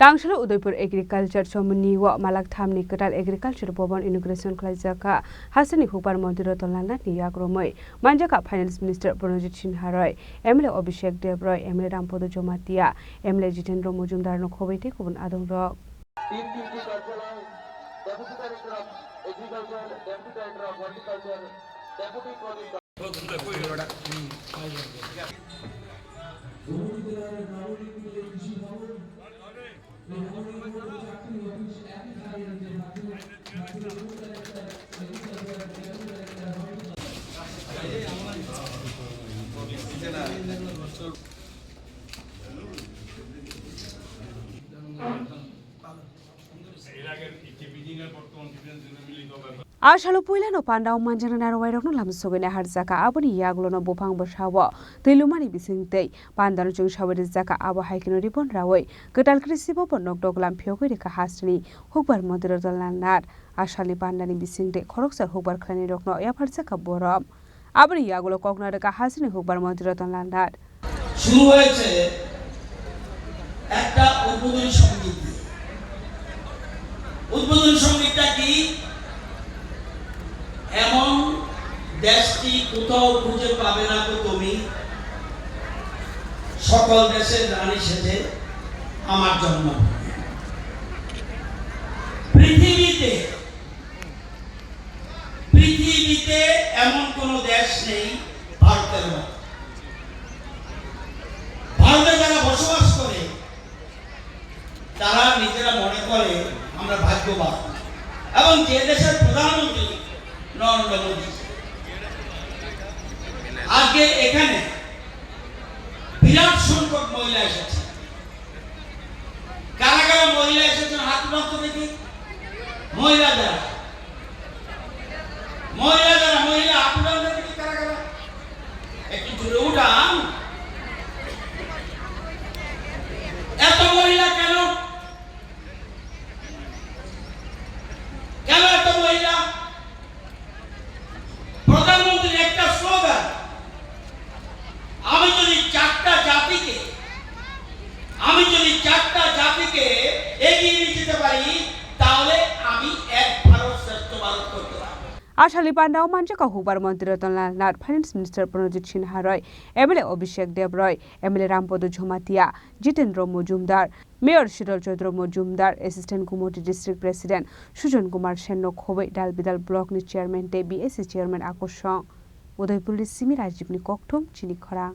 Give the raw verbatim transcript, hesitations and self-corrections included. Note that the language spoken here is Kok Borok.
Tangsalo Udaipur Agriculture Chomoni o malak thamni kwtal Agriculture Bhavan inauguration khlaijak kha. Hasteni hukbar montri Ratan Lal Nath ni yak romwi manjak kha Finance Minister Pranojit Sinha Roy, M L A Abhishek Deb Roy, M L A Rampodo Jamatia, M L A Jitendra Majumdar no khobwi tei kubun adong rok. A salo puilano pandao manjaknai narwkwairokno lamsogwi naharjak kha. Aboni yagulono buphang bwsao twi lumani bising tei pandano chwngsawui rijak kha. Abo hai kheno ribbon raui kwtal Krishi Bhavan nokdok lam phiyogwi rikha hasteni hukbar montri Ratan Lal Nath. A salni pandani bising tei khoroksa hukbar khlainairokno yapharjak kha borom. Aboni yagulo kokna rwkha hasteni hukbar montri Ratan Lal Nath. শুরু হয়েছে একটা উদ্বোধনী সঙ্গীত দিয়ে। উদ্বোধনী সঙ্গীতটা কি? এমন দেশটি কোথাও খুঁজে পাবে না তো তুমি, সকল দেশের রানী সেজে আমার জন্মভূমি। পৃথিবীতে পৃথিবীতে এমন কোনো দেশ নেই ভারতের মতো। ভারতে যারা বসবাস করে, তারা নিজেরা মনে করে আমরা ভাগ্যবান। এবং যে দেশের প্রধানমন্ত্রী নরেন্দ্র মোদী, আজকে এখানে বিরাট সংখ্যক মহিলা এসেছে। কারা কারা মহিলা এসেছেন, হাত উঠান তো দেখি। মহিলা যারা, মহিলা যারা, মহিলা হাত উঠান তো দেখি কারা কারা। একটু জোরে উঠান। এত মহিলা কেন? কেন এত মহিলা? প্রধানমন্ত্রীর একটা স্লোগান, আমি যদি চারটা জাতিকে, আমি যদি চারটা জাতিকে এগিয়ে নিয়ে যেতে পারি, তাহলে আমি এক ভারত শ্রেষ্ঠ ভারত করতে পারবো। A salni pandao manjak kha hukbar montri Ratan Lal Nath, Finance Minister Pranojit Sinha Roy, M L A Abhishek Deb Roy, M L A Rampodo Jamatia, Jitendra Majumdar, Mayor Shidol Chandra Majumdar, Assistant Gumoti District President Sujan Kumar Sen no khobwi Dalbidal Block ni Chairman tei B S C Chairman Akosong. Udaipur ni simi Rajib ni kokthum chini khorang.